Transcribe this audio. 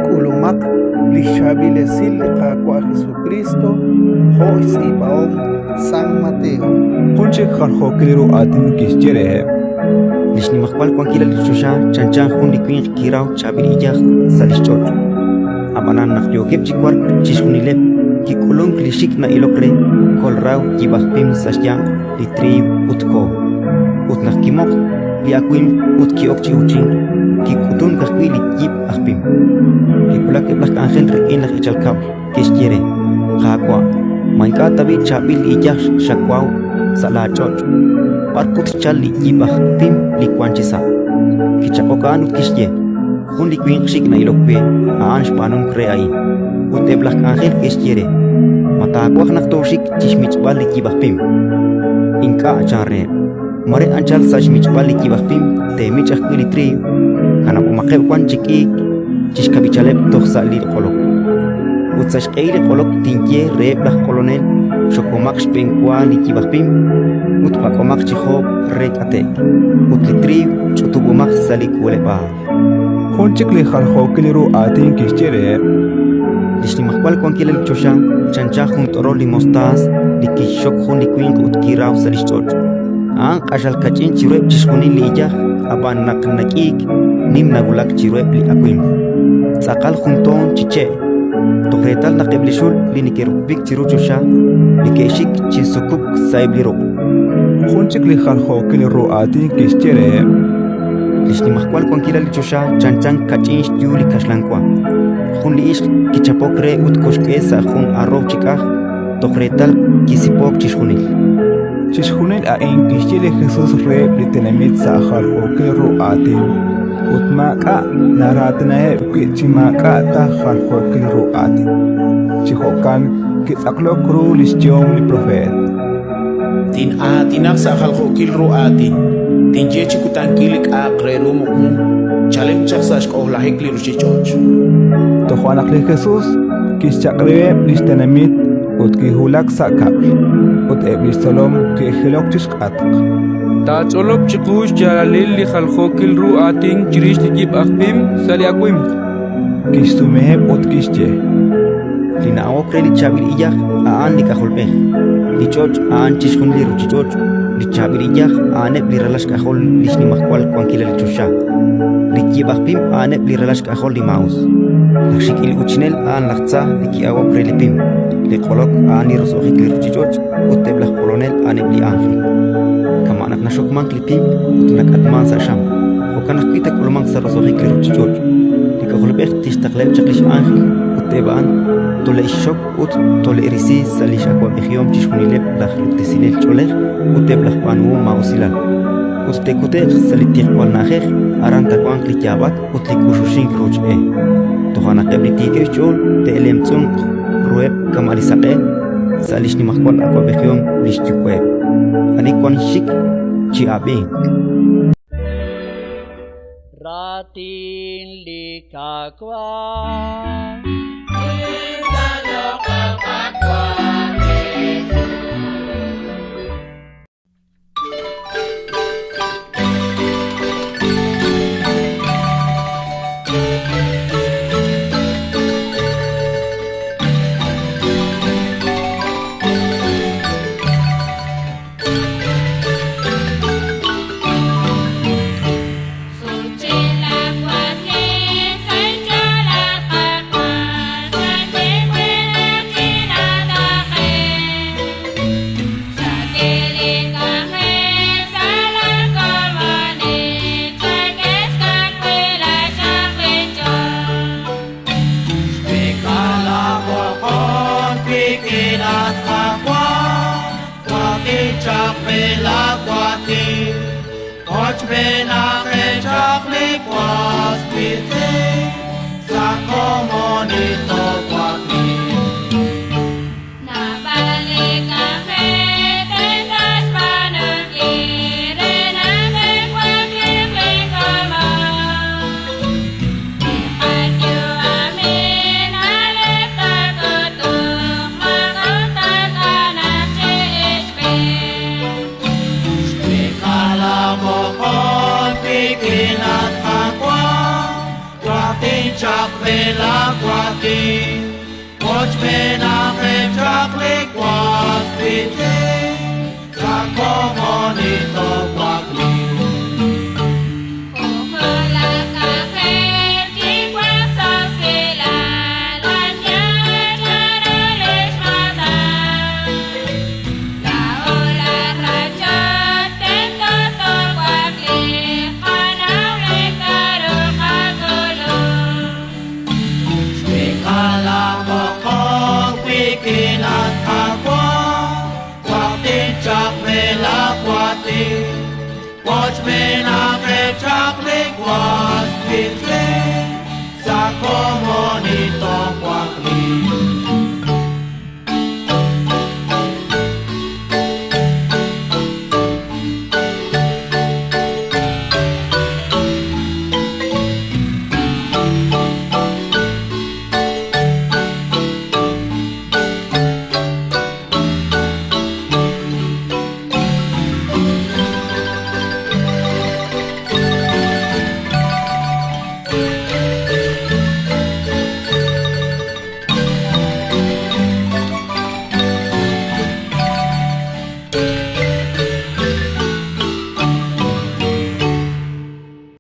K'ulumaq li xchaab'il esil li Qaawa' Jesukriist jo' xtz'iib'ahom San Mateo. Jun chik jaljookil ru aatin kixye reheb': Li xnimajwal wankilal li choxa chanchan jun li winq kiraw chaab'il iyaj sa' li xch'och'. Ab'anan naq yookeb' chi wark chixjunileb', kik'ulunk li xik' na'ilok re, kolraw yib' aj pim sa' xyanq li triiw ut koho. Ut naq kimoqk li awimq ut ki'ok chi uuchink, kik'utunk ajwi' li yib' aj pim. Ke'wulak eb' laj k'anjel rik'in laj eechal kab'l, ke'xye re: «Qaawa', ma ink'a' tab'i' chaab'il li iyaj xawaw sa' laach'och'? B'ar put xchalk li yib' aj pim li wank chisa'?» Kichaq'ok a'an ut kixye: «Jun li winq xik' na'ilok we, a'an xb'aanunk re a'in». Ut eb' laj k'anjel ke'xye re: «Ma taawaj naq tooxik chi xmich'b'al li yib' aj pim?» «Ink'a'», chan reheb'. «Mare anchal sa' xmich'b'al li yib' aj pim teemich' ajwi' li triiw. Kanab'omaqeb' wan chi k'iik chi xkab'ichaleb' toj sa' li q'olok. Ut sa' xq'ehil li q'olok tinye reheb' laj q'olonel: Xokomaq xb'enwa li yib' aj pim ut pak'omaq chi joob' re k'ate'k, ut li triiw ch'utub'omaq sa' li k'uuleb'aal». Jun chik li jaljookil ru aatin kixye reheb': Li xnimajwal wankilal li choxa chanchan jun t'orol li mostaas li kixxok jun li winq ut kiraw sa' li xch'och'. A'an q'axal kach'in chiruheb' chixjunil li iyaj, ab'an naq nak'iik, nim nawulak chiruheb' li awimq. Tz'aqal jun toon chi che', toj reetal naq eb' li xul li neke'rupupik chiru choxa neke'xik chi sukub'k sa'eb' li ruq'. Jun chik li jaljookil ru aatin kixye reheb': Li xnimajwal wankilal li choxa chanchan kach'in xyu li kaxlan wa. Jun li ixq kichapok re ut koxk'e sa' jun arrow chi k'aj, toj reetal kisipook chixjunil. Chixjunil a'in kixye li Jesus reheb' li tenamit sa' jaljookil ru aatin, ut maak'a' naraatinaheb' wi' chi maak'a' ta jaljookil ru aatin. Chi jo'kan kitz'aqlok ru li xyehom li propeet: Tin'aatinaq sa' jaljookil ru aatin, tinye chi kutankil li k'a'aq re ru muqmu chalen chaq sa' xk'ojlajik li ruuchich'och'. Toja' naq li Jesus kixchaq'reheb' li xtenamit ut kiwulak sa' kab'l, ut eb' li xtzolom ke'jilok chi xk'atq. Taach'olob' chiqu xyaalalil li jaljookil ru aatin chirix li yib' aj pim sa' li awimq. Kixsumeheb' ut kixye: Li na'awok re li chaab'il iyaj a'an li K'ajolb'ej; li ch'och' a'an chixjunil li ruuchich'och'; li chaab'il iyaj a'aneb' li ralal xk'ajol li xnimajwal wankilal li choxa; li yib' aj pim a'aneb' li ralal xk'ajol li maa'us. Laj xik'il uuchinel a'an laj tza li ki'awok re li pim; li q'olok a'an li roso'jik li ruuchich'och' ut eb' laj q'olonel a'aneb' li ánjel. Kama' naq naxokmank li pim ut nak'atmank sa' xam, jo'kan ajwi' taak'ulmanq sa' roso'jik li ruuchich'och'. Li K'ajolb'ej tixtaqlaheb' chaq li x'ánjel ut eb' a'an tole'xxok ut tole'risi sa' li x'awab'ejihom chixjunileb' laj luktesinel ch'oolej ut eb' laj b'aanuhom maa'usilal, ut te'kute'q sa' li tiqwal na'ajej, aran taawanq li yaab'ak ut li k'uxuxink ruuch e. Toja' naq eb' li tiikeb' xch'ool te'lemtz'unq ruheb' kama' li saq'e sa' li xnimajwal awab'ejihom li xYuwa'eb'. Ani wank xxik, chi'ab'inq. Raatin li Qaawa'. Waqtin chaq melakwatin, wochb'eenaqeb' chaq li was wiitz'in, sa' komonil toowakliiq. Wochb'eenaqeb' chaq li was wiitz'in, sa' komonil.